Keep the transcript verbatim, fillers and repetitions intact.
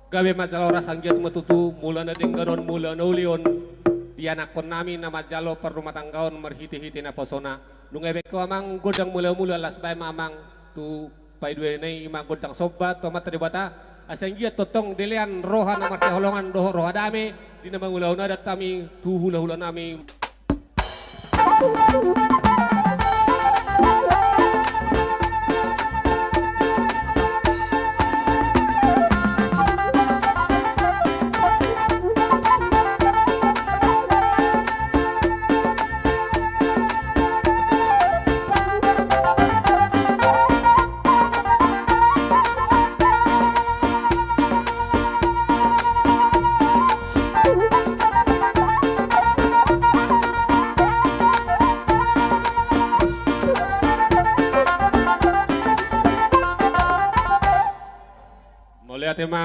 Gabe manjalo horas anggiat ma tutu mula na denggan on, mula na uli on, di anakkonnami na manjalo parrumatanggaon marhitehite naposona. Nunga dibahen ho amang gondang mula-mula, las bahen ma amang tu paidua na i, ima gondang somba tu Amanta Debata, asa anggiat tongtong dilehon roha na marsihaholongan dohot roha dame di na mangulahon adat hami tu hula-hulanami. Mauliate ma